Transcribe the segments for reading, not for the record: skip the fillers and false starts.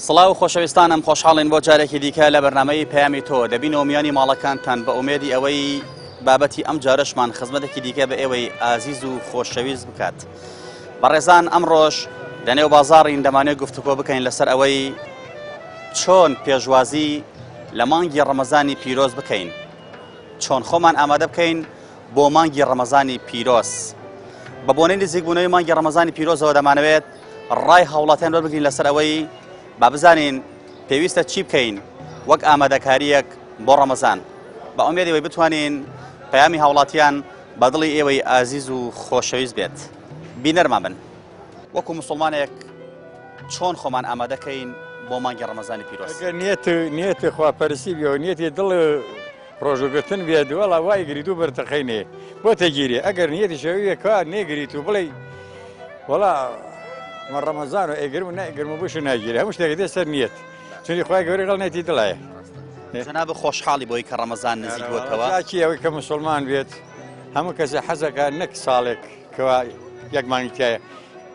سڵاو خۆشەویستانم خۆشحاڵین بۆ جارێکی دیکە لە بەرنامەی پەیامی تۆ دەبینەوە میانی ماڵەکانتان بە ئومێدی ئەوەی بابەتی ئەم جارەشمان خزمەتێکی دیکە بە ئێوەی ئازیز و خۆشەویست بکات. بەڕێزان ئەمڕۆش لەنێو بازاڕین دەمانێت گفتوگۆ بکەین لەسەر ئەوەی چۆن پێشوازی لە مانگی ڕەمەزانی پیرۆز بکەین چۆن خۆمان ئامادە بکەین بۆ مانگی ڕەمەزانی پیرۆز بە بۆنەی نزیکبوونەوەی مانگی ڕەمەزانی پیرۆزەوە دەمانەوێت ڕای هاوڵاتیان وەربگرین لەسەر ئەوەی با بزانین پێویستە چی بکەین وەک ئامادەکاریەک بۆ ڕەمەزان بە ئومێدی ئەوەی بتوانین پەیامی هاوڵاتیان بە دڵی ئێوەی ئازیز و خۆشەویست بێت بینەرمان بن وەکو مسلمانێک چۆن خۆمان ئامادەکەین بۆ مانگی ڕەمەزانی پیرۆز ئەگەر نیەت نیەتی خواپەرستی بێ و نیەتی دڵ ڕۆژووگرتن بێت وەڵا وای گریت و بەرتەقینێ بۆ تەگیرێ ئەگەر نیەتی شەویە کە نێگریت و بڵێ وەڵا مە ڕەمەزان و ئەگرم و نایگرم و بش و ناگیرێ هەموو شتێک دێ سەر نیەت چونی خوای گەورە گەڵ نێتی دڵایە جەناب خۆشحاڵی بۆی کە ڕەمەزان نزیک بۆتەوە چاکی ئەوەی کە مسلمان بێت هەموو کەسێ حەزەکە نەک ساڵێک کەوا یەک مانگی تایە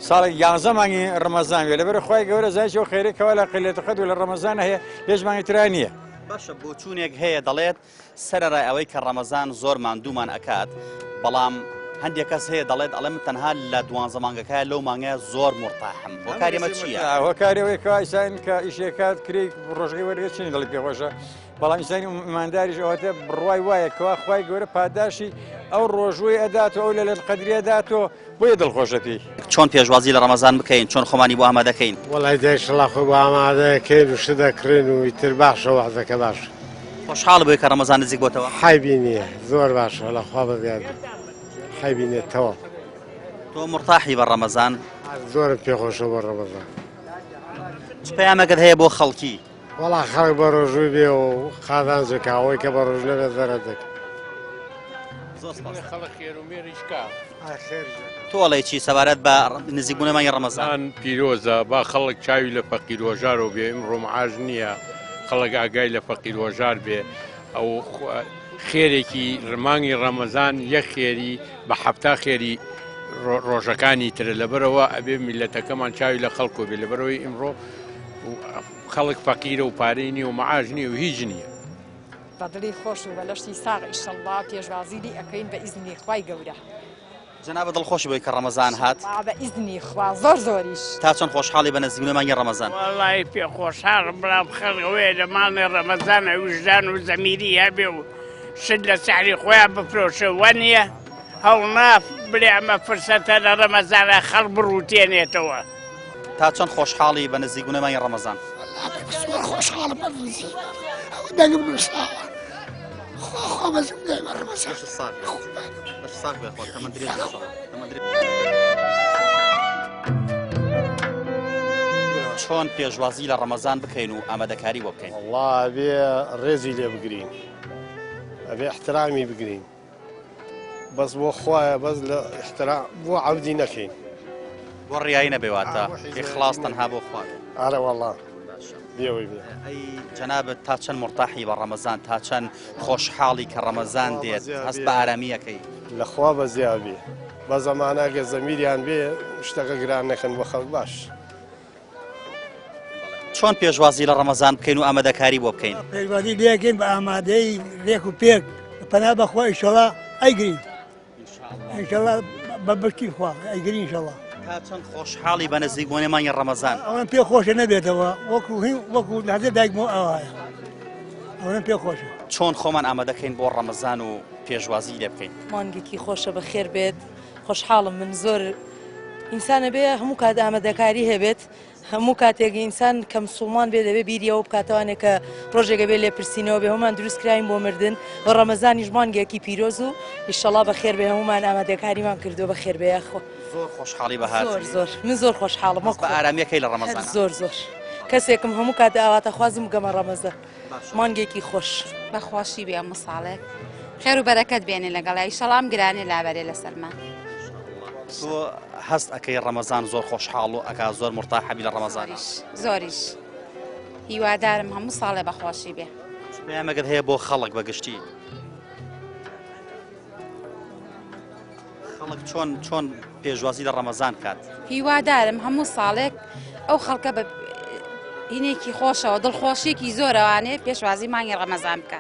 ساڵێک یانزە مانگی ڕەمەزان بێ لەبەر خوای گەورە زانیش ئەو خێرەی کەوا لە قیلەت قەدر و لە ڕەمەزان هەیە لێش مانگی ترا نییە. باشە بۆچوونێک هەیە دەڵێت سەرەڕای ئەوەی کە ڕەمەزان زۆر ماندوومان ئەکات بەڵام هەندێک کەس هەیە دەڵێت ئەڵێ من تەنها لە دوانزە مانگەکە لەو مانگەیە زۆر مورتاحم هۆکاری ئەمە چییە؟ هۆکاری ئەوەی کە ئیسان کە ئیشێکات کرێی ڕۆژەکەی وەرگێت چنی دڵی پێخۆشە بەڵام ئینسانی ئیمانداریش ئەوەتە بڕوای وایە کەوا خوای گەورە پاداشی ئەو ڕۆژووی ئەدات و ئەو لە لەت قەدری ئەدات و بۆیە دڵخۆشە پێی. چۆن پێشوازی لە ڕەمەزان بکەین چۆن خۆمانی بۆ ئامادەکەین؟ وەڵای دە ئیشەڵا خۆی بۆ ئامادەکەین و شت دەکڕین و ئیتر باشە وەعزەکە باشە. خۆشحاڵ بووی کە ڕەمەزان نزیک بۆتەوە؟ حەیبی نییە زۆر باشە وەڵا خوا بەزیاد بێت حەیبی نییە تەواو. تۆ مورتاحی بە ڕەمەزان؟ زۆرم پێخۆشە بۆ ڕەمەزان. چ پەیامێکت هەیە بۆ خەڵکی؟ وەڵا خەڵک بە ڕۆژوو بێ و قازانج بکا ئەوەی کە بە ڕۆژ نەبێت زەرەر دەکا. زۆر سپاس. خەڵک خێر و مێریش کا. تۆ ئەڵێی چی سەبارەت بە نزیکبوونەوەی مانگی ڕەمەزان؟ ڕەمەزان پیرۆزە با خەڵک چاوی لە فەقیر وەژارەوە بێ ئمڕۆ معاش نییە خەڵک ئاگای لە فەقیر وەژار بێ ئەو خێرێکی مانگی ڕەمەزان یەک خێری بە حەفتا خێری ڕۆژەکانی ترە لەبەرەوە ئەبێ میلەتەکەمان چاوی لە خەڵکۆ بێ لەبەرەوەی ئیمڕۆ خەڵک فەقیرە و پارەی نییە و معاش نییە و هیچ نییە. بە دڵی خۆش و بە لەشی ساغ ئیشەڵڵا پێشوازی لی ئەکەین بە ئیزنی خوای گەورە. جەنابت دڵخۆشی بۆی کە ڕەمەزان هات؟ ئیشەڵڵا بە ئیزنی خوا زۆر زۆریش. تا چەند خۆشحاڵی بە نزیکبوونەوەی مانگی ڕەمەزان؟ وەڵایی پێ خۆشحاڵم بەڵام خەڵک ئەوەیە لە ماڵی ڕەمەزانە ویژدان و زەمیری هەبێ و شت لە سعری خۆیان بفرۆشێ وانییە؟ هەوڵنا بلێ ئەمە فرسەتە لە ڕەمەزانە خەڵک بڕوتێنێتەوە. تا چەند خۆشحاڵی بە نزیکبوونەوەی مانگی ڕەمەزان؟ زۆر خۆشحاڵم بە نزیک ئەوە دەنگم نووسراوە خوا خوا بەزم گەی بە ڕەمەزان ساغ بێ خوا تەمەن درێژ تەمەن درێژ چۆن پێشوازی لە ڕەمەزان بکەین و ئامادەکاری بۆ بکەین؟ وەڵا ئەبێ ڕێزی لێ بگرین ئەبێ احترامی بگرین بەس بۆ خوایە بەس لە احترام بۆ عەبدی نەکەین بۆ ڕیایی نەبێ واتە ئیخلاص تەنها بۆ خوا بێ ئارە وەڵا بێەوەی بێ ئەی جەنابت تا چەند مورتاحی بە ڕەمەزان تا چەند خۆشحاڵی کە ڕەمەزان دێت هەست بە ئارامیەکەی لە خوا بەزیا بێ بە زەمانە گە زەمیریان بێ شتەکە گران نەکەن بۆ خەڵک باش چۆن پێشوازی لە ڕەمەزان بکەین و ئامادەکاری بۆ بکەین؟ پێشوازی لێکەین بە ئامادەی رێک و پێک پەنا بەخوا ئیشەڵا ئەیگرین ئیشەڵا بە بەشتی خوا ئەیگرین ئیشەڵا. تا چەند خۆشحاڵی بە نزیک بوونی مانگی ڕەمەزان؟ ئەوەم پێ خۆشە نەبێتەوە وەکو هی وەکو لەحزە دایکمەوە ئاوایە ئەوەم پێ خۆشە. چۆن خۆمان ئامادەکەین بۆ ڕەمەزان و پێشوازی لێ بکەین؟ مانگێکی خۆشە بەخێر بێت خۆشحاڵم من زۆر ئینسان ئەبێ هەموو کات ئامادەکاری هەبێت هەموو کاتێک ئینسان کە مسوڵمان بێ دەبێ بیری ئەوە بکاتەوانێ کە ڕۆژێک ئەبێ لێپرسینەوە بێ هەموومان دروست کراوین بۆ مردن و ڕەمەزانیش مانگێکی پیرۆز و ئیشەڵا بەخێر بێ هەموومان ئامادەکاریمان کردووە بەخێر بێ یاخوا زۆر خۆشحاڵی بە هاتنی زۆر زۆر من زۆر خۆشحاڵم هەست بە ئارامیەکەی لە ڕەمەزانا زۆر زۆر کەسێکم هەموو کات ئاواتەخوازم بگەمە ڕەمەزان مانگێکی خۆش. بە خۆشی بێ هەموو ساڵێک خێر و بەرەکەت بێنێ لەگەڵیا ئیشەڵا ئەم گرانیە لابەرێ لەسەرمان. تۆ هەست ئەکەی ڕەمەزان زۆر خۆشحاڵ و ئەکا زۆر مورتاحەبی لە ڕەمەزانا؟ زۆریش زۆریش هیوادارم هەموو ساڵێ بە خۆشی بێ. چ پەیامێکت هەیە بۆ خەڵک بە گشتی؟ خەڵک چۆن چۆن پێشوازی لە ڕەمەزان کات؟ هیوادارم هەموو ساڵێک ئەو خەڵکە بە. هینێکی خۆشەوە دڵخۆشیەکی زۆرەوانێ پێشوازی مانگی ڕەمەزان بکە.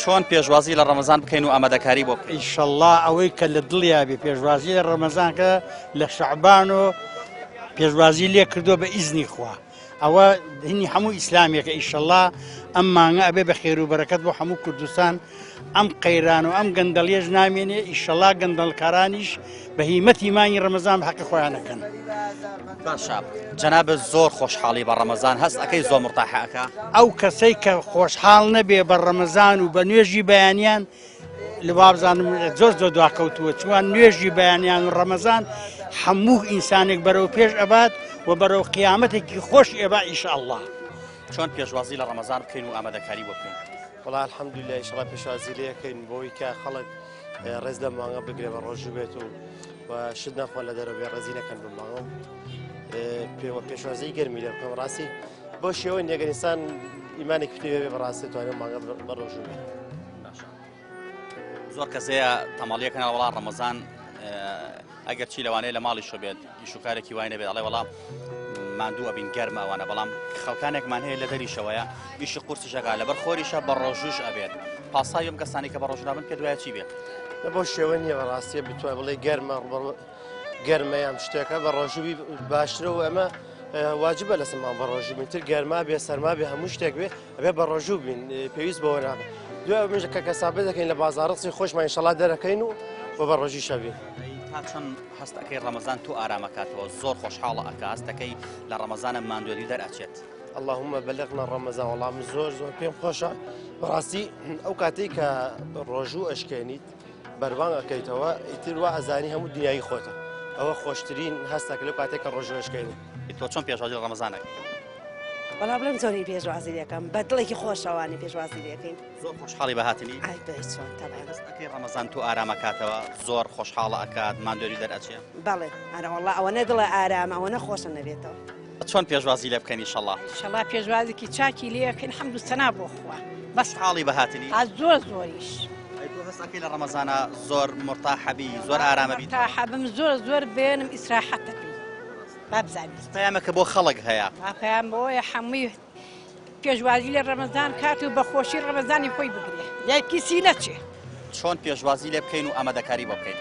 چۆن پێشوازی لە ڕەمەزان بکەین و ئامادەکاری بۆ بکەین؟ ئیشەڵڵا ئەوەی کە لە دڵیا بێ پێشوازی لە ڕەمەزان کە لە شەعبان و پێشوازی لێ کردووە بە ئیزنی خوا ئەوە هینی هەموو ئیسلامێکە ئیشەڵڵا ئەم مانگە ئەبێ بە خێر و بەرەکەت بۆ هەموو کوردستان ئەم قەیران و ئەم گەندەڵیەش نامێنێ ئیشەڵا گەندەڵکارانیش بە هیمەتی مانگی ڕەمەزان بە حەقی خۆیان ئەکەن. باشە جەنابت زۆر خۆشحاڵی بە ڕەمەزان هەست ئەکەی زۆر مرتاحە ئەکا؟ ئەو کەسەی کە خۆشحاڵ نەبێ بە ڕەمەزان و بە نوێژی بەیانیان لە وابزانم زۆر زۆر دواکەوتووە چوان نوێژی بەیانیان و ڕەمەزان هەموو ئینسانێک بەرەو پێش ئەبات و بەرەو قیامەتێکی خۆش ئێبا ئیشەڵڵا. چۆن پێشوازی لە ڕەمەزان بکەین و ئامادەکاری بۆ بکەین؟ وەڵا الحمدللە ئیشەڵا پێشوازی لێ ئەکەین بۆی کە خەڵک ڕێز لەم مانگە بگرێ بە ڕۆژوو بێت و و شت نەخۆن لە دەرەوە بێ ڕێزی نەکەن بە مانگە و پێوە پێشوازی گەرمی لێ بکەم ڕاستی بۆ شێوەی نێگەر ئینسان ئیمانێک پتەوێ بێ بەڕاستی توانێت مانگە بە ڕۆژوو بێت. زۆر کەس هەیە تەمەڵیەکەن وڵا ڕەمەزان ئەگەر چی لەوانەیە لە ماڵی شۆ بێت ئیش و کارێکی وای نەبێت ئەڵێ وەڵا ماندوو ئەبین گەرمە ئەوانە بەڵام خەڵکانێکمان هەیە لە دەریشەوەیە ئیشی قورسیشەکە لەبەر خۆریشە بە ڕۆژوش ئەبێت پاساوی ئەم کەسانی کە بە ڕۆژ نابن پێ دوایە چی بێت بۆ شێوە نییە بەڕاستیە بتوان بڵێ گەرمە گەرمە یان شتێکە بە ڕۆژووی باشترە و ئەمە واجبە لەسەرمان بە ڕۆژوو بین تر گەرما بێ سەرما بێ هەموو شتێک بێ ئەبێ بە ڕۆژوو بین پێویست بەوە ناکە دوای ئەمەش کە کەسابەت دەکەین لە بازاڕسی خۆشمان ئینشەڵا دەرەکەین و و بە ڕۆژی شەبین. تا چەند هەست ئەکەی ڕەمەزان تۆ ئارامەکاتەوە زۆر خۆشحاڵە ئەکا هەستەکەی لە ڕەمەزانە ماندوێتی دەرئەچێت. اللهم بلغنا رمضان وەڵام زۆر زۆر پێم خۆشە بەڕاستی ئەو کاتێک کە ڕۆژوو ئەشکێنیت بەربانگ ئەکەیتەوە ئیتر وا ئەزانی هەموو دنیای خۆتە ئەوە خۆشترین هەستەکە لەو کاتێک کە ڕۆژوو ئەشکێنی. تۆ چۆن پێشوازی لە ڕەمەزان ئەکەی؟ وەڵا بڵێم چۆنی پێشوازی لێکەم بە دڵێکی خۆشەوانی پێشوازی لێکەین. زۆر خۆشحاڵی بە هاتنی؟ ئای بەی چۆن تەبعەن. هەست ئەکەی ڕەمەزان تۆ ئارام ئەکاتەوە زۆر خۆشحاڵە ئەکات ماندوێتی دەرئەچێ؟ بەڵێ ئەرە وەڵا ئەوەنە دڵە ئارامە ئەوەنە خۆشە نەبێتەوە. چۆن پێشوازی لێ بکەین ئیشەڵا؟ ئیشەڵا پێشوازێکی چاکی لێ ئەکەین حەمد و سەنا بۆ خوا بەس. خۆشحاڵی بە هاتنی؟ ئا زۆر زۆریش. ئەی تۆ هەست ئەکەی لە ڕەمەزانا زۆر مورتاحەبی زۆر ئارامەبی؟ مورتاحەبم زۆر زۆر بێنم ئیسراحەتەبی. بابزانین. پەیامەکە بۆ خەڵک هەیە؟ پەیام بۆیە حەمووی پێشوازی لە ڕەمەزان کات و بە خۆشی ڕەمەزانی خۆی بگرێ یای پیسی نەچێ. چۆن پێشوازی لێ بکەین و ئامادەکاری بۆ بکەین؟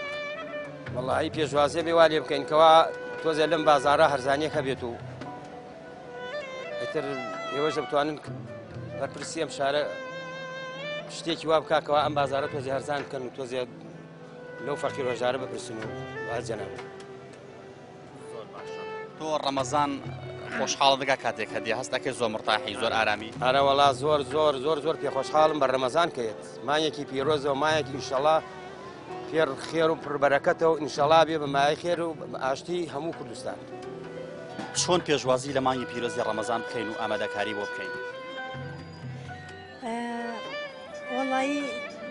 وەڵاهی پێشوازیە بێ وا لێ بکەین کەوا تۆزێ لەم بازاڕە هەرزانیەک هەبێت و ئیتر ئێوەش دەتوانن بەرپرسی ئەم شارە شتێکی وا بکا کەوا ئەم بازارە تۆزێ هەرزان بکەن و تۆزێ لەو فەقیر هەژارە بپرسن و وا جەناب. زۆر باشە تۆ ڕەمەزان خۆشحاڵ دەگا کاتێک هەدیە هەست ئەکەی زۆر مرتاحی زۆر ئارامی ئەرە وەڵا زۆر زۆر زۆر زۆر پێخۆشحاڵم بە ڕەمەزان کەێت مانگێکی پیرۆزەوە مایەکی ئینشەڵا پێر خێر و پڕبەرەکەتە و ئینشەڵا بێ بە مایە خێر و ئاشتی هەموو کوردستان چۆن پێشوازی لە مانگی پیرۆزی ڕەمەزان بکەین و ئامادەکاری بۆ بکەین وەڵایی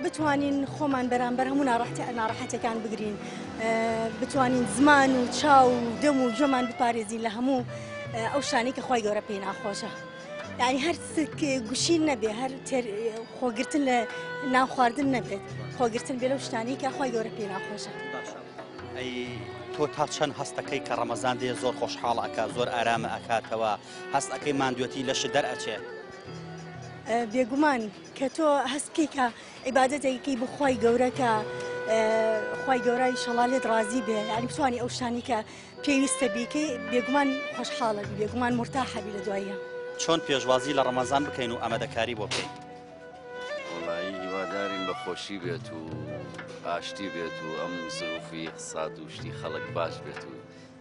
بتوانین خۆمان بەرامبەر هەموو ناڕەحەتەکان بگرین بتوانین زمان و چاو و دەم و گوێمان بپارێزین لە هەموو ئەو شانەی کە خی گەورە پێی ناخۆشە یعنی هەر سک گوشین نەبێ هەر خۆگرتن لە نان خواردن نەبێت خۆگرتن بێ لەو شتانی کە خی گەورە پێی ناخۆشە ئەی تۆ تا چەند هەستەکەی کە ڕەمەزان دێ زۆر خۆشحاڵ ئەکا زۆر ئارامە ئەکاتەوە هەست ئەەکەی ماندوێتی لەش دەرئەچێ بێگومان کە تۆ هەست بکەی کە عیبادەتێکی بۆ خوای گەورە کە خوای گەورە ئیشەڵا لێت ڕازی بێ یعنی بتوانی ئەو شتانی کە پێویستە بیکەی بێگومان خۆشحاڵە بی بێگومان مرتاحە بی لە دواییە. چۆن پێشوازی لە ڕەمەزان بکەین و ئامادەکاری بۆ بکەین؟ وەڵایی هیوادارین بە خۆشی بێت و ئاشتی بێت و ئەم زروفی اقتصاد و شتی خەڵک باش بێت و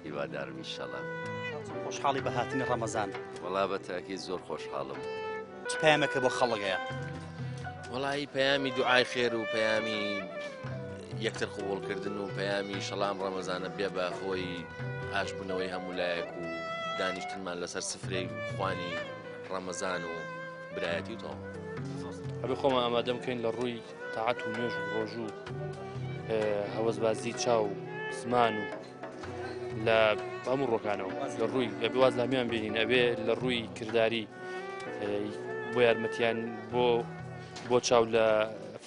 هیوادارم ئیشەڵا. خۆشحاڵی بە هاتنی ڕەمەزان؟ وەڵا بە تاکید زۆر خۆشحاڵم. چ پەیامێکە بۆ خەڵک هەیە؟ وەڵایی پەیامی دوعای خێر و پەیامی یەکتر قبوڵکردن و پەیامی شەڵام ڕەمەزانە بێ بە هۆی ئاشبوونەوەی هەموو لایەک و دانیشتنمان لەسەر سفرەی خوانی ڕەمەزان و برایەتی و تەواو. ئەبێ خۆمان ئامادە بکەین لە ڕووی تاعەت و نوێژ و ڕۆژوو هەوەسبازی چاو زمان و لە هەموو ڕۆکانەوە لە ڕووی ئەبێ واز لە هەموان بێنین ئەبێ لە ڕووی کرداری بۆ یارمەتیان بۆ بۆ چاو لە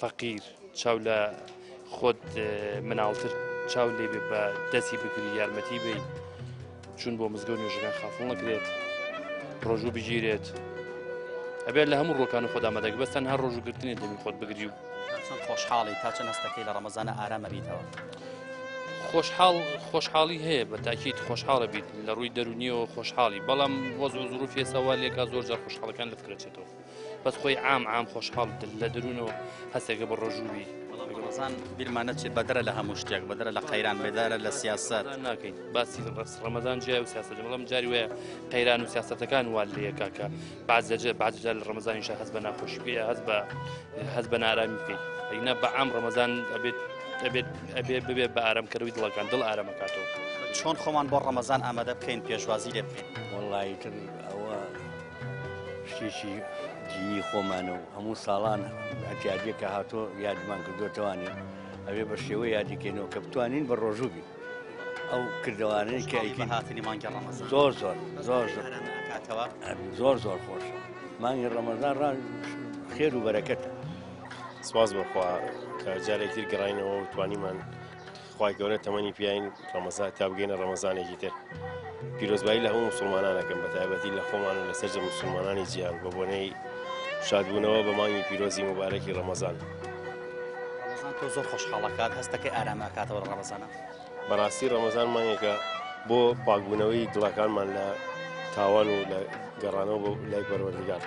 فەقیر چاو لە خۆت مناڵتر چاو لێ بێ بە دەستی بگری یارمەتی بی چون بۆ مزگەوت نوێژەکان خافڵ نەکرێت. ڕۆژوو بگیرێت ئەبێت لە هەموو ڕۆکان و خۆدا مەدەک بەس تەنها ڕۆژوو گرتنی دەمی خۆت بگری و چەند خۆشحاڵی تا چەند هەستەکەی لە ڕەمەزانە ئارامە بیتەوە؟ خۆشحاڵ خۆشحاڵی هەیە بە تاکیت خۆشحاڵە بیت لە ڕووی دەرونیەوە خۆشحاڵی بەڵام وەز و زروفی ئێستا لێکا زۆر جار خۆشحاڵەکان لە فکرەچێتەوە بەس خۆی عام عام خۆشحاڵ لە دەروونەوە هەستێکە بە ڕۆژووی ڕەمەزان بیرمان نەچێت بەدەرە لە هەموو شتێک بەدەرە لە قەیران بەدەرە لە سیاسەت ناکەین باسی ڕەس ڕەمەزان جیای و سیاسەت بەڵام جاری وایە قەیران و سیاسەتەکان وات لێکا کە بعض لە بعض جار لە ڕەمەزانیشا هەست بە ناخۆشی بکەی هەست بە هەست بە نارامی بکەیت ئەینا بە عام ڕەمەزان ئەبێت ئەبێت ئەبێ ببێ بە ئارامکەرەوەی دڵەکان دڵ ئارامەکاتەوە. چۆن خۆمان بۆ ڕەمەزان ئامادە بکەین پێشوازی لێ بکەین؟ وەڵڵا ئیتر ئەوە شتێکی دینی خۆمانە و هەموو ساڵان ئەتیادیە کە هاتۆ یادمان کردوتەوانێ ئەوێ بە شێوە یادیکەینەوە کە بتوانین بە ڕۆژوو بین ئەو کردوانەی کە ئەیکەین هاتنی مانگی ڕەمەزان زۆر زۆر زۆر زۆر کاتەوە زۆر زۆر خۆشە مانگی ڕەمەزان ڕا خێر و بەرەکەتە. سپاس بەخوا کە جارێکتر گەڕاینەوە و توانیمان خوای گەورە تەمەنی پیاین ڕەمەزان تا بگەینە ڕەمەزانێکی تر پیرۆزبایی لە هەموو مسلمانانەکەم بە تایبەتی لە خۆمان و لە سەرجەم مسلمانانی جیهان بە بۆنەی شادبوونەوە بە مانگی پیرۆزی مبارەکی ڕەمەزان ڕەمەزان تۆ زۆر خۆشحاڵەکات هەستەکەی ئارامەکاتەوە لە ڕەمەزانە بەڕاستی ڕەمەزان مانگێکە بۆ پاکبوونەوەی دڵەکانمان لە تاوان و لە گەڕانەوە بۆ لای پەروەردگار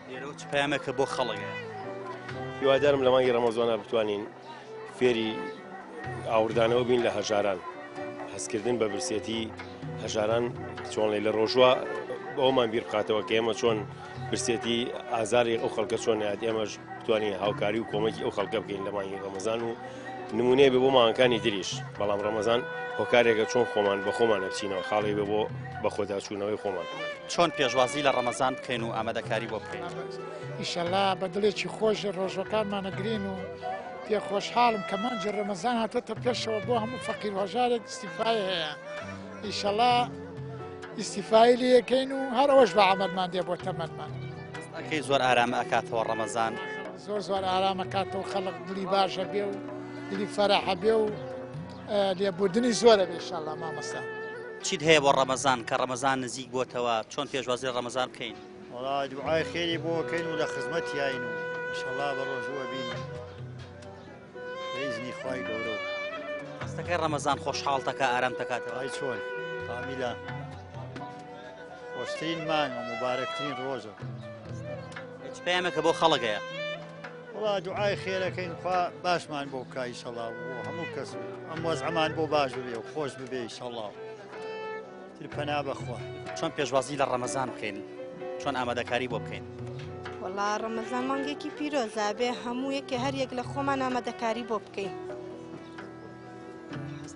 لێرەوە چ پەیامێکە بۆ خەڵک هەیە؟ هیوادارم لە مانگی ڕەمەزانە بتوانین فێری ئاوردانەوە بین لە هەژاران هەستکردن بە برسێتی هەژاران چۆن لە ڕۆژوە ئەومان بیر بخاتەوە کە ئێمە چۆن برسێتی ئازاری ئەو خەڵکە چۆن یاد ئێمەش بتوانین هاوکاری و کۆمەکی ئەو خەڵکە بکەین لە مانگی ڕەمەزان و نمونەیە بێ بۆ مانگەکانی تریش بەڵام ڕەمەزان هۆکارێکە چۆن خۆمان بە خۆمان ئەچینەوە خاڵی بێ بۆ بەخۆداچوونەوەی خۆمان. چۆن پێشوازی لە ڕەمەزان بکەین و ئامادەکاری بۆ بکەین؟ ئیشەڵا بە دڵێکی خۆش ڕۆژەکانمان ئەگرین و پێ خۆشحاڵم کە مانگی ڕەمەزان هاتۆتە پێشەوە بۆ هەموو فەقیر و هەژارێک ئیستیفای هەیە ئیشەڵا ئیستیفای لێ یەکەین و هەر ئەوەش بە عەمەلمان دێ بۆ تەمەنمان. ئەکەی زۆر ئارامە ئەکاتەوە ڕەمەزان. زۆر زۆر ئارامە کاتەوە خەڵک دڵی باشە بێ و دڵی فەرەحە بێ و لێبوردنی زۆرە بێ ئیشەڵا مامۆستا. چیت هەیە بۆ ڕەمەزان کە ڕەمەزان نزیک بۆتەوە چۆن پێشوازی لە ڕەمەزان بکەین؟ وەڵا دوعای خێری بۆ کەین و لە خزمەتیاین و ئیشەڵا بە ڕۆژووە بین بە ئیزنی خوای گەورە و هەستەکەی ڕەمەزان خۆشحاڵتەکە ئارامتەکاتەوە ئای چۆن کامیلە خۆشترین مانگە موبارەکترین ڕۆژە. چ پەیامێکە بۆ خەڵک هەیە؟ وەڵا دوعای خێرەکەین خوا باشمان بۆ بکا ئیشەڵا بۆ هەموو کەس و ئەم وەزعەمان بۆ باش ببێ و خۆش ببێ ئیشەڵا تر پەنا بەخوا. چۆن پێشوازی لە ڕەمەزان بکەین؟ چۆن ئامادەکاری بۆ بکەین؟ وەڵا ڕەمەزان مانگێکی پیرۆزە بێ هەموو یەکێ هەر یەک لە خۆمان ئامادەکاری بۆ بکەین.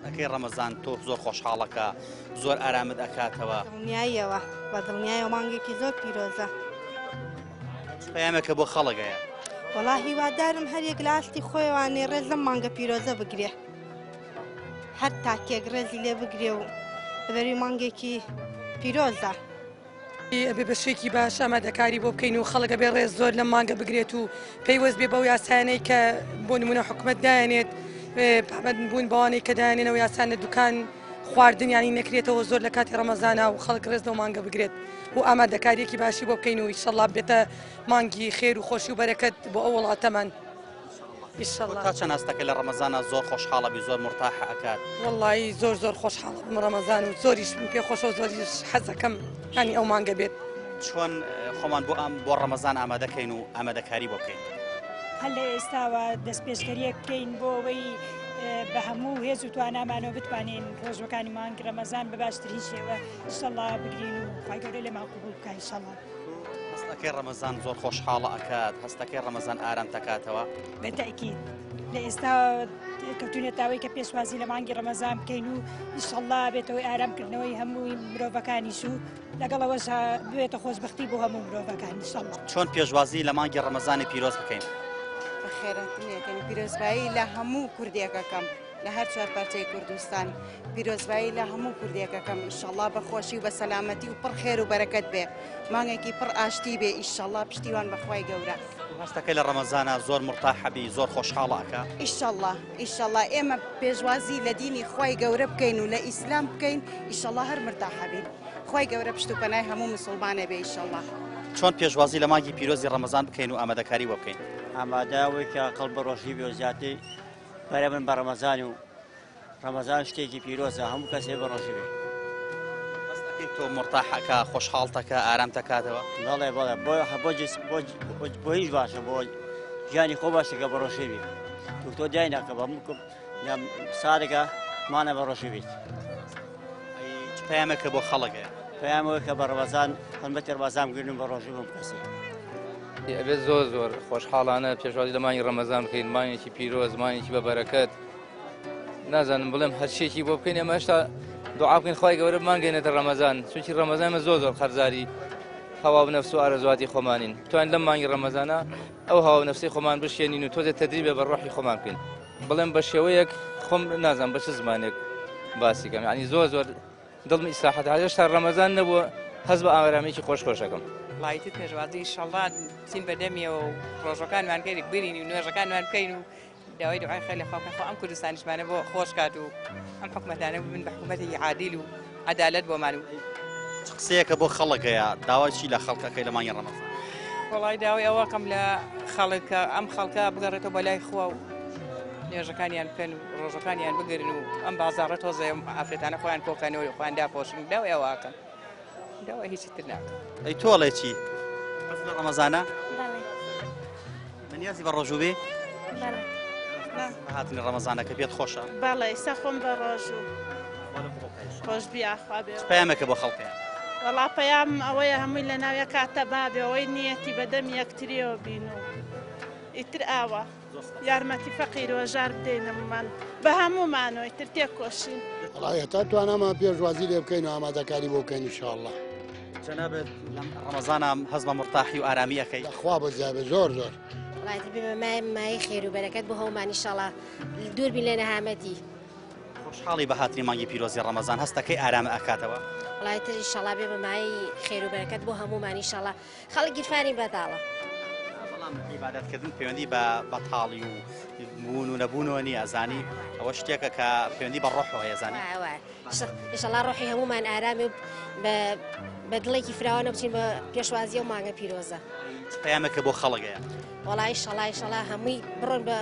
ئەکەی ڕەمەزان تۆ زۆر خۆشحاڵەکە زۆر ئارامت ئەکاتەوە. دڵنیاییەوە بە دڵنیایەوە مانگێکی زۆر پیرۆزە. چ پەیامێکە بۆ خەڵک هەیە؟ وەڵا هیوادارم هەر یەک لە ئاستی خۆیوانێ ڕێز لەم مانگە پیرۆزە بگرێ هەر تاکێک ڕێزی لێ بگرێ و بەری مانگێکی پیرۆزە. ئەبێ بە شێکی باش ئامادەکاری بۆ بکەین و خەڵک ئەبێ ڕێز زۆر لەم مانگە بگرێت و پەیوەست بێ بەو یاسایانەی کە بۆ نمونە حکومەت دایەنێت پابەند بوون بەوانەی کە دایانێنەوە یاسان لە دوکان خواردن ینی نەکرێتەوە زۆر لە کاتی ڕەمەزانە و خەڵک ڕێز لەو مانگە بگرێت و ئامادەکاریەکی باشی بۆ بکەین و ئیشەڵا بێتە مانگی خێر و خۆشی و بەرەکەت بۆ ئەو وڵاتەمان. ئیشەڵا تا چەند هەستەکە لە ڕەمەزانە زۆر خۆشحاڵە بی زۆر مرتاحە ئەکات وەڵی زۆر زۆر خۆشحاڵە بم ڕەمەزان و زۆریش پێ خۆشە و زۆریش حەزەکەم ینی ئەو مانگە بێت چۆن خۆمان بۆ ئەم بۆ ڕەمەزان ئامادەکەین و ئامادەکاری بۆ بکەین هەر لە ئێستاوە دەستپێشکەریەک بکەین بۆ ئەوەی بە هەموو هێز و توانامانەوە بتوانین ڕۆژەکانی مانگ ڕەمەزان بە باشترین شێوە ئیشەڵا بگرین و خوای گەورە لێمان قبوڵ بکا ئیشەڵا. هەستەکەی ڕەمەزان زۆر خۆشحاڵە ئەکات هەستەکەی ڕەمەزان ئارام تەکاتەوە بە تەئکید لە ئێستا کەوتونێتە ئەوەی کە پێشوازی لە مانگی ڕەمەزان بکەین و ئیشەڵا بێتەوەی ئارامکردنەوەی هەمووی مرۆڤەکانیش و لەگەڵ ئەوەش ببێتە خۆشبەختی بۆ هەموو مرۆڤەکان ئیشەڵا. چۆن پێشوازی لە مانگی ڕەمەزانی پیرۆز بکەین؟ بەخێرهاتنیەکەن پیرۆزبایی لە هەموو کوردێکەکەم لە هەر چوار پارچەی کوردستان پیرۆزبایی لە هەموو کوردێکەکەم ئیشەڵا بە خۆشی و بە سەلامەتی و پڕ خێر و بەرەکەت بێ مانگێکی پڕ ئاشتی بێ ئیشەڵا پشتیوان بەخوای گەورە. هەستەکەی لە ڕەمەزانا زۆر مورتاحە بی زۆر خۆشحاڵە ئەکا. ئیشەڵا ئیشەڵا ئێمە پێشوازی لە دینی خوای گەورە بکەین و لە ئیسلام بکەین ئیشەڵا هەر مرتاحە بین. خوای گەورە پشت و پەنای هەموو مسوڵمانێ بێ ئیشەڵا. چۆن پێشوازی لە مانگی پیرۆزی ڕەمەزان بکەین و ئامادەکاری بۆ بکەین؟ ئامادە ئەوەی کە خەڵک بە ڕۆژووی بێ و زیاتر پەرە بن بە ڕەمەزان و ڕەمەزان شتێکی پیرۆزە هەموو کەسێ بە ڕۆژوو بێ. هەست ئەکەی تۆ مورتاحەکە خۆشحاڵتەکە ئارامتەکاتەوە؟ بەڵێ بەڵێ بۆ بۆ جس بۆ بۆ هیچ باشە بۆ گیانی خۆ باشە کە بە ڕۆژوو بێ دکتۆر دایناکە بە هەموو ساڵێکە مانە بە ڕۆژوو بیت. چ پەیامێکە بۆ خەڵک هەیە؟ پەیامەوە کە بە ڕەمەزان حرمەتی ڕەمەزان بگرن و بە ڕۆژوو بن کەسێ. ئەبێت زۆر زۆر خۆشحاڵانە پێشوازی لە مانگی ڕەمەزان بکەین، مانگێکی پیرۆز، مانگێکی بە بەرەکەت. نازانم بڵێم هەرچیەکی بۆ بکەین ئێمە هێشتا دوعا بکەین خوای گەورە بمانگەینێتە ڕەمەزان، چونکی ڕەمەزان ئێمە زۆر زۆر قەرزاری هەوا و نەفس و ئارەزوواتی خۆمانین. بتوانین لەم مانگی ڕەمەزانە ئەو هەوا و نەفسەی خۆمان بشکێنین و تۆزێ تەدریبێ بە ڕۆحی خۆمان بکەین. بڵێم بە شێوەیەک خۆم نازانم بە چ زمانێک باسی کەم یعنی زۆر زۆر دڵم ئیسراحەت هێشتا ڕەمەزان نەبووە هەست بە ئارامێکی خۆش خۆشەکەم. وەڵایی پێشوازی ئیشەڵڵا بچین بە دەمیەوە و ڕۆژەکانمان گەرێک برین و نوێژەکانمان بکەین و داوای دوعای خێر لە خوا بکەین خوا ئەم کوردستانیشمانە بۆ خۆش کات و ئەم حکومەتانە ببن بە حکومەتێکی عادیل و عەدالەت بۆمان و چ قسەیەکە بۆ خەڵک هەیە داوای چی لە خەڵک ئەکەی لە مانگی ڕەمەزان؟ وەڵای داوای ئەوە کەم لە خەڵک کە ئەم خەڵکە بگەڕێتەوە بە لای خوا و نوێژەکانیان بکەن و ڕۆژەکانیان بگرن و ئەم بازاڕە تۆزێ ئافرەتانە خۆیان کۆکەنەوە و خۆیان داپۆشن داوای ئەوە ئەکەم داوای هیچی تر ناکەم. ئەی تۆ ئەڵێ چی؟ حەزت لە ڕەمەزانە؟ بەڵێ. بەنیازی بە ڕۆژوو بی؟ بەڵێ. بە هاتنی ڕەمەزانەکە پێت خۆشە؟ بەڵێ ئیستا خۆم بە ڕۆژوو. خۆش بی ئاخوا بێ. چ پەیامێکە بۆ خەڵک هەیە؟ وەڵا پەیام ئەوەیە هەمووی لە ناو یەکا تەبا بێ ئەوەی نیەتی بە دەم یەکتریەوە بین و ئیتر ئاوا یارمەتی فەقیر و هەژار بدەین هەموومان بە هەموومانەوە ئیتر تێکۆشین. وەڵا هەتا توانامان پێشوازی لێ بکەین و ئامادەکاری بۆ بکەین ان شاء اللە. جەنابت لەم ڕەمەزانە هەست بە مورتاحی و ئارامی ئەکەی؟ خوا بەزیابێ زۆر زۆر. وەڵا ئیتر بێ بە مایەی خێر و بەرەکەت بۆ هەموومان ان شاء اللە دوور بین لە نەهامەتی. خۆشحاڵی بە هاتنی مانگی پیرۆزی ڕەمەزان هەستەکەی ئارامە ئەکاتەوە؟ وەڵا ئیتر ئیشەڵا بێ بە مایەی خێر و بەرەکەت بۆ هەموومان ئیشەڵا خەڵک گیرفانی بەتاڵە. بەڵام عیبادەتکردن پەیوەندی بە بەتاڵی و بوون و نەبوونەوە نییە ئەزانی ئەوە شتێکە کە پەیوەندی بە ڕۆحەوە هەیە زانی. وایە وایە ئیشەڵا ڕۆحی هەموومان ئارامی و بە دڵێکی فراوانە بچین بە پێشوازی ئەو مانگە پیرۆزە. چ پەیامێکە بۆ خەڵک هەیە؟ وەڵا ئیشەڵا ئیشەڵا هەمووی بڕۆن بە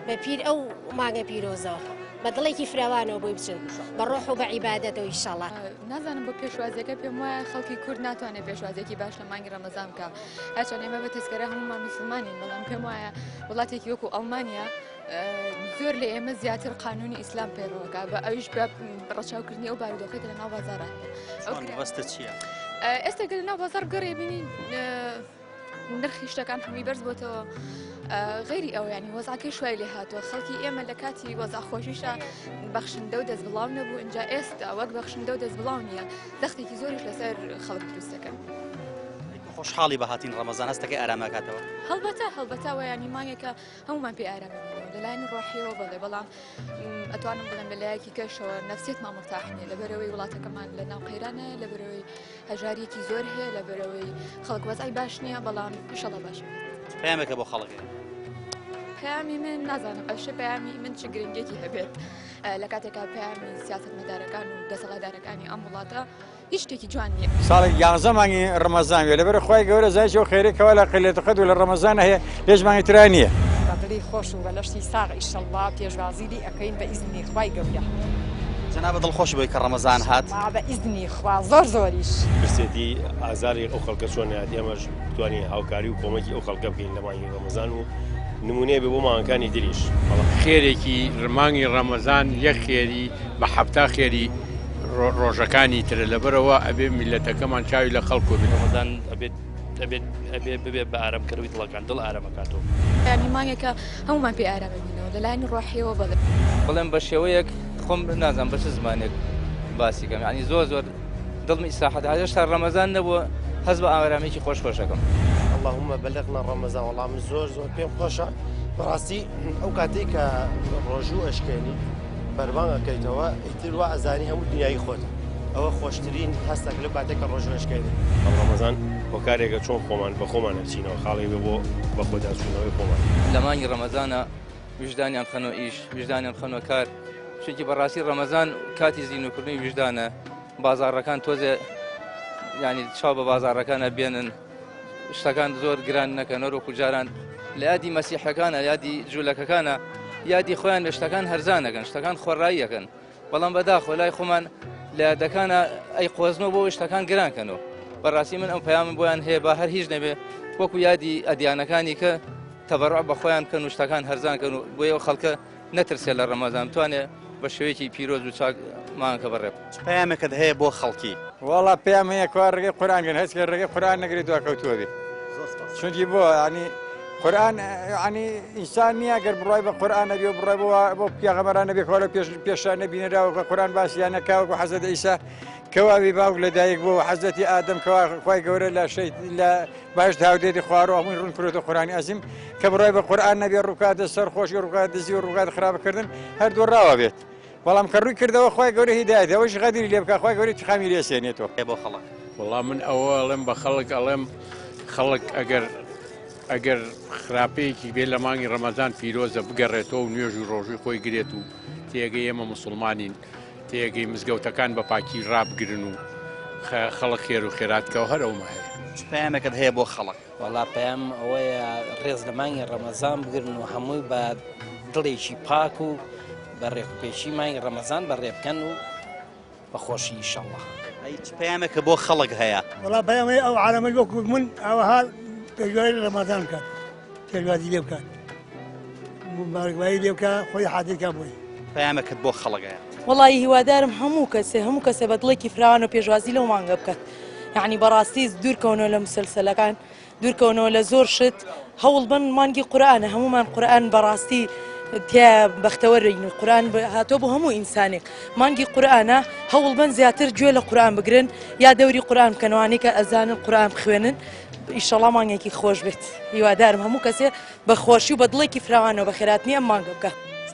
بە پیر ئەو مانگە پیرۆزەوە بە دڵێکی فراوانەوە بۆی بچن بە ڕۆح و بە عیبادەتەوە ئیشەڵا. نازانم بۆ پێشوازیەکە پێم وایە خەڵکی کورد ناتوانێت پێشوازیەکی باش لە مانگی ڕەمەزان بکە هەرچەند ئێمە بە تەسکەرە هەمومان مسلمانین بەڵام پێم وایە وڵاتێکی وەکو ئەڵمانیا زۆر لە ئێمە زیاتر قانونی ئیسلام پەیڕەوەکە بە ئەویش بە ڕەچاوکردنی ئەو بارودۆخەی کە لە ناو بازاڕە مەبەستت چییە؟ ئێستا گەل ناو بازاڕ بگەڕێ بینی نرخی شتەکان هەمووی بەرز بۆتەوە غەیری ئەو ینی وەزعەکەی شوای لێ هاتووە خەڵکی ئێمە لە کاتی وەزع خۆشیشە بەخشندە و دەست بڵاو نەبوو اینجا ئێستا وەک بەخشندە و دەست بڵاو نییە زەختێکی زۆریش لەسەر خەڵک دروست دەکەن. خۆشحاڵی بە هاتین ڕەمەزان هەستەکەی ئارامەکاتەوە؟ هەڵبەتە هەڵبەتە وەیانی مانگێکە هەمومان پێ ئارامە لەلایەن ڕۆحیەوە بەڵێ بەڵام ئەتوانم بڵێم لە لایەکی کەشەوە نەفسیەتمان مورتاح نییە لەبەرەوەی وڵاتەکەمان لە ناو قەیرانە لەبەرەوەی هەژاریەکی زۆر هەیە لەبەرەوەی خەڵک وەزعی باش نییە بەڵام ئیشەڵا باش پەیامێکە بۆ خەڵک پەیامی من نازانم ئەشێ پەیامی من چ گرنگێکی هەبێت لە کاتێکا پەیامی سیاستمەدارەکان و دەسەڵاتدارەکانی ئەم وڵاتە هیچ شتێکی جوان نییە. ساڵێک یانزە مانگی ڕەمەزان بێ لەبەر خوای گەورە زای چۆ خێرێک کەوا لە قلێت قەدر لە ڕەمەزان هەیە لێش مانگی ترا نییە. بە دڵی خۆش و بە لەشی ساغ ئیشەڵڵا پێشوازی لی ئەکەین بە ئیزنی خوای گەورە. جەنابت دڵخۆشی بۆی کە ڕەمەزان هات؟ ئیشەڵڵا بە ئیزنی خوا زۆر زۆریش. برسێتی ئازاری ئەو خەڵکە چۆن نایەت ئێمەش بتوانین هاوکاری و کۆمەکی ئەو خەڵکە بکەین لە مانگی ڕەمەزان و نمونەیە بێ بۆ مانگەکانی تریش. خێرێکی مانگی ڕەمەزان یەک خێری بە حەفتا خێری ڕۆژەکانی ترە لەبەرئەوە ئەبێ میللەتەکەمان چاوی لە خەڵک بێت. ڕەمەزان ئەبێت ئەبێت ئەبێ ببێ بە ئارامکەرەوەی دڵەکان دڵ ئارامەکاتەوە. یانی مانگێکە هەموومان پێ ئارام ئەبینەوە لەلایەنی ڕۆحیەوە بەڵێ. بڵێم بە شێوەیەک خۆم نازانم بە چ زمانێک باسی کەم یانی زۆر زۆر دڵم ئیسراحەت هێشتا ڕەمەزان نەبووە هەست بە ئارامێکی خۆش خۆشەکەم. اللهم بلغنا رمضان وەڵا من زۆر زۆر پێم خۆشە بەڕاستی ئەو کاتێک کە ڕۆژوو ئەشکێنی بەربانگ ئەکەیتەوە ئیتر وا ئەزانی هەموو دنیای خۆتە ئەوە خۆشترین هەستەک لەو کاتێک کە ڕۆژوو ئەشکێنی. ڕەمەزان هۆکارێکە چۆن خۆمان بە خۆمان ئەچینەوە خاڵێک بێ بۆ بەخۆداچوونەوەی خۆمان. لە مانگی ڕەمەزانە ویژدانیان خەنۆ ئیش ویژدانیان خەنۆ کار چونکی بەڕاستی ڕەمەزان کاتی زینوکردنی ویژدانە بازاڕەکان تۆزێ ینی چاو بە بازاڕەکانە بێنن شتەکان زۆر گران نەکەن وەکو جاران لە یادی مەسیحەکانە یادی جوولەکەکانە یادی خۆیان لە شتەکان هەرزانەکەن شتەکان خۆڕاییەکەن بەڵام بەداخۆ لای خۆمان لە یادەکانە ئەی قۆزنەوە بۆ شتەکان گرانکەنەوە بەڕاستی من ئەم پەیامم بۆیان هەیە با هەر هیچ نەبێ وەکو یادی ئەدیانەکانی کە تەبەڕع بە خۆیان بکەن و شتەکان هەرزان کەن و بۆ ئەو خەڵکە نەترسێت لە ڕەمەزان بتوانێت بە شێوەیەکی پیرۆز و چاک مانگەکە بەڕێ چ پەیامێکت هەیە بۆ خەڵکی؟ وەڵا پەیام هەیە کوا ڕێگەی قورئان گرن هەچ کە ڕێگەی قورئان نەگرێت دواکەوتووە بێ چونکی بۆ ینی قورئان ینی ئینسان نییە گەر بڕای بە قورئان نەبێ و بڕای بۆ بۆ پێغەمبەران نەبێ کوا لە پێش پێشا نەبینراوە کە قورئان باسیان نەکا وەکو حەزرەت عیسا کەوا بی باوک لەدایک بوو حەزرەتی ئادەم کەوا خوای گەورە لە شەیت لە بەهەشت هاودێتی خوارەوە هەمووی ڕوون کرۆتە قورئانی ئەزیم کە بڕای بە قورئان نەبێ ڕووکاتە سەر خۆشی ڕووکات دزی و ڕووکات خراپکردن هەر دۆڕاوە بێت بەڵام کە ڕووی کردەوە خوای گەورە هیدایەتی ئەوەش غەدری لێ بکا خوای گەورە ئینتیقامی لێ سێنێتەوە. بۆ خەڵک. وەڵا من ئەوە ئەڵێم بە خەڵک ئەڵێم خەڵک ئەگەر ئەگەر خراپەیەکی بێ لە مانگی ڕەمەزان پیرۆزە بگەڕێتەوە و نوێژ و ڕۆژووی خۆی گرێت و تێگەی ئێمە موسڵمانین تێگەی مزگەوتەکان بە پاکی ڕابگرن و خەڵک خێر و خێرات کەەوە هەر ئەومە هەیە. چ پەیامێکت هەیە بۆ خەڵک؟ وەڵا پەیام ئەوەیە ڕێز لە مانگی ڕەمەزان بگرن و هەمووی بە دڵێکی پاک و بە ڕێکوپێکی مانگی ڕەمەزان بەڕێ بکەن و بە خۆشی ئیشەڵڵا. ئەی چ پەیامێکە بۆ خەڵک هەیە؟ وەڵا پەیام هەیە ئەو عالەمەش وەکو من ئاوەها پێشوازی لە ڕەمەزان بکات پێشوازی لێ بکات مبارەکبایی لێ بکات خۆی حازر کات بۆی. پەیامێکت بۆ خەڵک هەیە؟ وەڵایی هیوادارم هەموو کەسێ هەموو کەسێ بە دڵێکی فراوان و پێشوازی لەو مانگە بکات یعنی بەڕاستی دوورکەونەوە لە مسلسلەکان دوورکەونەوە لە زۆر شت هەوڵ بن مانگی قورئانە هەمومان قورئان بەڕاستی تیا بەختەوەرین و قورئان هاتۆ بۆ هەموو ئینسانێک مانگی قورئانە هەوڵ بن زیاتر گوێ لە قورئان بگرن یا دەوری قورئان بکەنەوانی کە ئەزانن قورئان بخوێنن ئیشەڵا مانگێکی خۆش بێت هیوادارم هەموو کەسێ بە خۆشی و بە دڵێکی فراوانەوە بە خێراتنی ئەم مانگە بکە.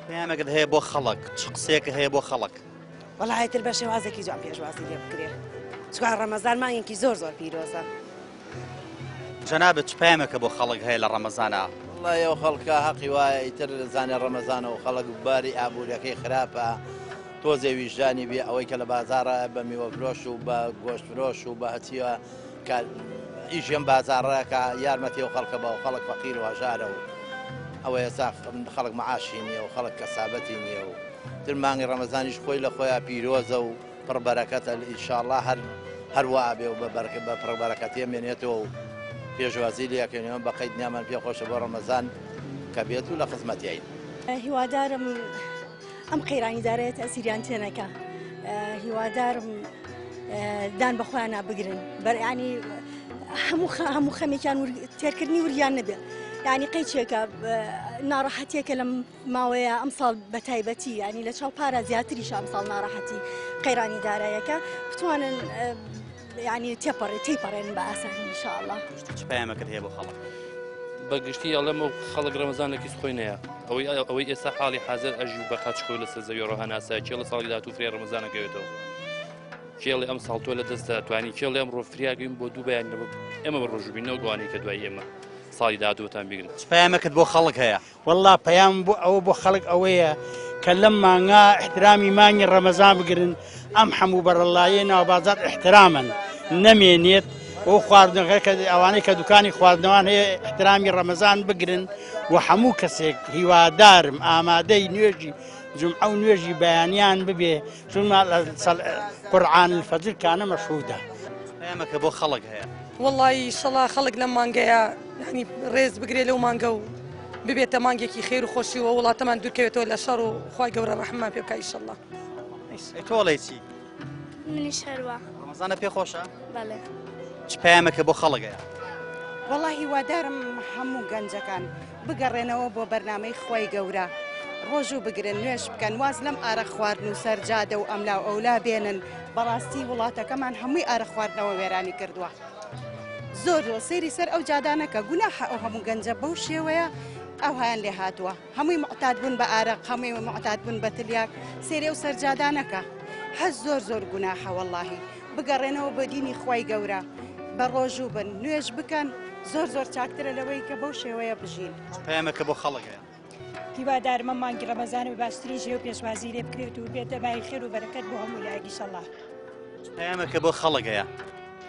پەیامێکت هەیە بۆ خەڵک چ قسەیەکت هەیە بۆ خەڵک؟ وەڵا ئیتر بە شێوازێکی جوان پێشوازی لێ بکرێ چونکە ڕەمەزان مانگێکی زۆر زۆر پیرۆزە. جەنابت چ پەیامێکە بۆ خەڵک هەیە لە ڕەمەزانا؟ وەڵای ئەو خەڵکە هەقی وایە ئیتر زانێ ڕەمەزانە و خەڵک باری ئابووریەکەی خراپە تۆزێ ویژدانی بێ ئەوەی کە لە بازاڕە بە میوە فرۆش و بە گۆشت فرۆش و بە هەچیە کە ئیشی ئەم بازاڕەکە یارمەتی ئەو خەڵکە بە و خەڵک فەقیر و هەژارە و ئەوە ئێستا خەڵک معاشی نییە و خەڵک کەسابەتی نییە و تر مانگی ڕەمەزانیش خۆی لە خۆیان پیرۆزە و پڕ بەرەکەتە ئینشاڵڵا هەر هەر وا ئەبێ و بە بەرکە بە پڕ بەرەکەتێ مێنێتەوە و پێشوازی لێ ئەکەین ئێمە بە قەید نیامان پێ خۆشە بۆ ڕەمەزان کە بێت و لە خزمەتیین. هیوادارم ئەم قەیرانی دارایە تەئسیریان تێنەکا هیوادارم دان بە خۆیان بگرن بەرانی هەموو هەموو خەمێکیان تێرکردنی وریان نەبێت یعنی قەیچێکە ناڕەحەتیەکە لەم ماوەیە ئەمساڵ بە تایبەتی ینی لە چاو پارە زیاتریش ئەمساڵ ناڕەحەتی قەیرانی دارایەکە بتوانن ینی تێپەڕێ تێپەڕێن بە ئاسانی انشاءاللە. چ پەیامەکەت هەیە بۆ خەڵک؟ بە گشتی ئەڵێم و خەڵک ڕەمەزان لە کیس خۆی نەیە ئەوەی ئەوەی ئێستا حاڵی حاضر ئەژی و بە قاچ خۆی لەسەر زەوی ڕۆ هەناسە کێڵە ساڵی داهاتوو فرێ ڕەمەزانەکەوێتەوە کێڵی ئەم ساڵ تۆ لە دەستە توانی کێڵی ئەمڕۆ فریاگەین بۆ دوو بەیان ئێمە بە ڕۆژوبین نەوە گوانی کە دوای ئێمە ساڵی داهاتووتان بگرن. چ پەیامێکت بۆ خەڵک هەیە؟ وەڵا پەیام بۆ ئەوە بۆ خەڵک ئەوەیە کە لەم مانگا احترامی مانگی ڕەمەزان بگرن ئەم هەموو بەرەڵاییە ناوبازار احترامن نەمێنێت ئەو خواردنەکە کە ئەوانەی کە دوکانی خواردنەوان هەیە احترامی ڕەمەزان بگرن و هەموو کەسێک هیوادارم ئامادەی نوێژی جمعە و نوێژی بەیانیان ببێ چون قورعان الفجر کانە مەشهودە. پەیامەکە بۆ خەڵک هەیە. وەڵایی ئیشەڵا خەڵک لەم مانگەیە یعنی ڕێز بگرێ لەو مانگە و ببێتە مانگێکی خێر و خۆشی و وڵاتەمان دوورکەوێتەوە لە شەڕ و خوای گەورە ڕەحممان پێ بکا ئیشەڵا. ئەی تۆ ئەڵێی چی؟ منیش هەروا. ڕەمەزانە پێ خۆشە؟ بەڵێ. چ پەیامێکە بۆ خەڵک هەیە؟ وەڵا هیوادارم هەموو گەنجەکان بگەڕێنەوە بۆ بەرنامەی خوای گەورە ڕۆژوو بگرن نوێژ بکەن واز لەم ئارەق خواردن و سەر جادە و ئەملا و ئەولا بێنن بەڕاستی وڵاتەکەمان هەمووی ئارەق خواردنەوە وێرانی کردووە زۆر زۆر سەیری سەر ئەو جادانەکە گوناحە ئەو هەموو گەنجە بەو شێوەیە ئەوهایان لێ هاتووە هەمووی معتاد بوون بە ئارەق هەمووی معتاد بوون بە تلیاک سەیری ئەو سەر جادانەکە هەر زۆر زۆر گوناحە وەڵاهی بگەڕێنەوە بۆ دینی خوای گەورە بە ڕۆژوو بن نوێژ بکەن زۆر زۆر چاکترە لەوەی کە بەو شێوەیە بژین. چ پەیامێکە بۆ خەڵک هەیە؟ هیوادارم ئەم مانگی ڕەمەزانە بە باشترین شێوە پێشوازی لێ بکرێت و بێتە مایەی خێر و بەرەکەت بۆ هەموو لایەک ئیشەڵا. چ پەیامێکە بۆ خەڵک هەیە؟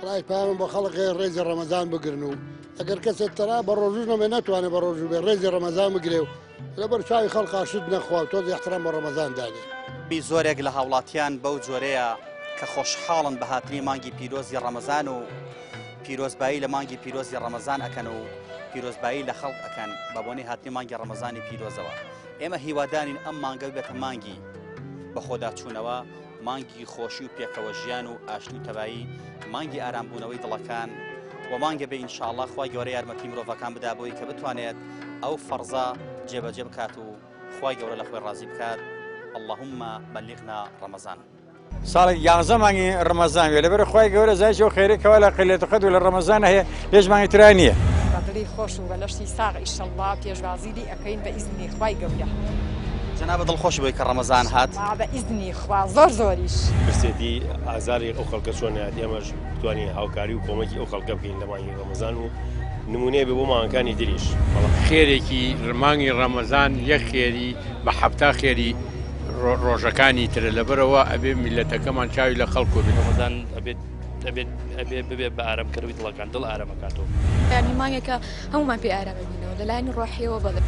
وەڵای پەیامم بۆ خەڵک هەیە ڕێزی ڕەمەزان بگرن و ئەگەر کەسێک تەرا بە ڕۆژوو نەبێ نەتوانێ بە ڕۆژوو بێ ڕێزی ڕەمەزان بگرێ و لەبەر چاوی خەڵقا شت نەخوا و تۆزێ ئیحترام بۆ ڕەمەزان دانێ. زۆرێک لە هاوڵاتیان بەو جۆرەیە کە خۆشحاڵن بە هاتنی مانگی پیرۆزی ڕەمەزان و پیرۆزبایی لە مانگی پیرۆزی ڕەمەزان ئەکەن و پیرۆزبایی لە خەڵک ئەکەن بە بۆنەی هاتنی مانگی ڕەمەزانی پیرۆزەوە. ئێمە هیوادارین ئەم مانگە ببێتە مانگی بەخۆداچوونەوە، مانگی خۆشی و پێکەوە ژیان و ئاشتی و تەبایی، مانگی ئارامبوونەوەی دڵەکان و مانگە بێ ئینشاڵڵا خوای گەورە یارمەتی مرۆڤەکان بدا بۆی کە بتوانێت ئەو فەرزە جێبەجێ بکات و خوای گەورە لە خۆی ڕازی بکات اللهم بلغنا رمضان. ساڵێک یانزە مانگی ڕەمەزان بێ لەبەر خوای گەورە زای چۆ خێرێک کەوا لە قلێت قەدر لە ڕەمەزان هەیە لێش مانگی ترا نییە. بە دڵی خۆش و بە لەشی ساغ ئیشەڵڵا پێشوازی لی ئەکەین بە ئیزنی خوای گەورە. جەنابت دڵخۆشی بۆی کە ڕەمەزان هات؟ ئیشەڵڵا بە ئیزنی خوا زۆر زۆریش. برسێتی ئازاری ئەو خەڵکە چۆن نایەت ئێمەش بتوانین هاوکاری و کۆمەکی ئەو خەڵکە بکەین لە مانگی ڕەمەزان و نمونەیە بێ بۆ مانگەکانی تریش. خێرێکی مانگی ڕەمەزان یەک خێری بە حەفتا خێری ڕۆژەکانی ترە لەبەرەوە ئەبێ میلەتەکەمان چاوی لە خەڵکۆ بێت. ڕەمەزان ئەبێت ئەبێت ئەبێ ببێ بە ئارامکەرەوەی دڵەکان دڵ ئارامەکاتەوە. یانی مانگێکە هەموومان پێ ئارام ئەبینەوە لەلایەنی ڕۆحیەوە بەڵێ.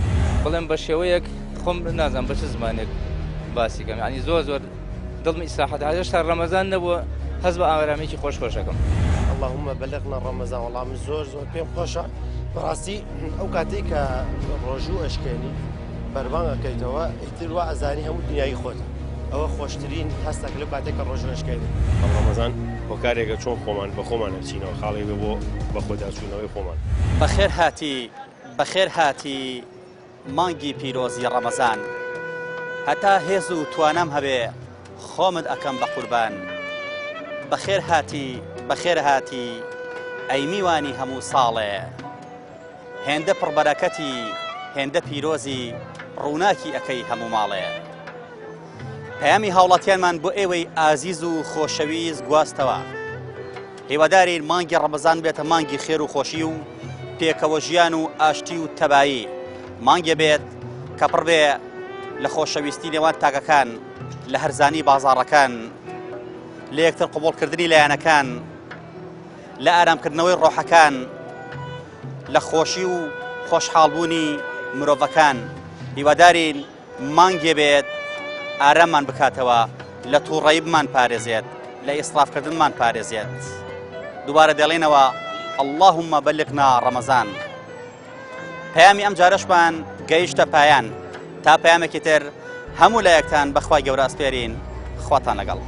بڵێم بە شێوەیەک خۆم نازانم بە چ زمانێک باسی کەم یانی زۆر زۆر دڵم ئیسراحەت هێشتا ڕەمەزان نەبووە هەست بە ئارامێکی خۆش خۆشەکەم. اللهم بلغنا رمضان وەڵا من زۆر زۆر پێم خۆشە بەڕاستی ئەو کاتێک کە ڕۆژوو ئەشکێنی بەربانگ ئەکەیتەوە ئیتر وا ئەزانی هەموو دنیای خۆتە ئەوە خۆشترین هەستە لەو کاتێک کە ڕۆژوو ئەشکێنی. ڕەمەزان هۆکارێکە چۆن خۆمان بە خۆمان ئەچینەوە خاڵێک بێ بۆ بەخۆداچوونەوەی خۆمان. بەخێر هاتی بەخێر هاتی مانگی پیرۆزی ڕەمەزان هەتا هێز و توانام هەبێ خۆمت ئەکەم بە قوربان بەخێر هاتی بەخێر هاتی ئەی میوانی هەموو ساڵێ هێندە پڕبەرەکەتی هێندە پیرۆزی ڕووناکی ئەکەی هەموو ماڵێ. پەیامی هاوڵاتیانمان بۆ ئێوەی ئازیز و خۆشەویست گواستەوە. هیوادارین مانگی ڕەمەزان بێتە مانگی خێر و خۆشی و پێکەوە ژیان و ئاشتی و تەبایی. مانگێ بێت کە پڕ بێ لە خۆشەویستی نێوان تاکەکان، لە هەرزانی بازاڕەکان، لە یەکتر قبوڵکردنی لایەنەکان، لە ئارامکردنەوەی ڕۆحەکان، لە خۆشی و خۆشحاڵبوونی مرۆڤەکان. هیوادارین مانگێ بێت ئاراممان بکاتەوە، لە تووڕەیی بمان پارێزێت، لە ئیسرافکردنمان پارێزێت. دووبارە دەڵێنەوە اللهم بلغنا رمضان. پەیامی ئەم جارەشمان گەیشتە پایان. تا پەیامێکی تر هەموو لایەکتان بەخوای گەورە ئەسپێرین. خواتان لەگەڵ.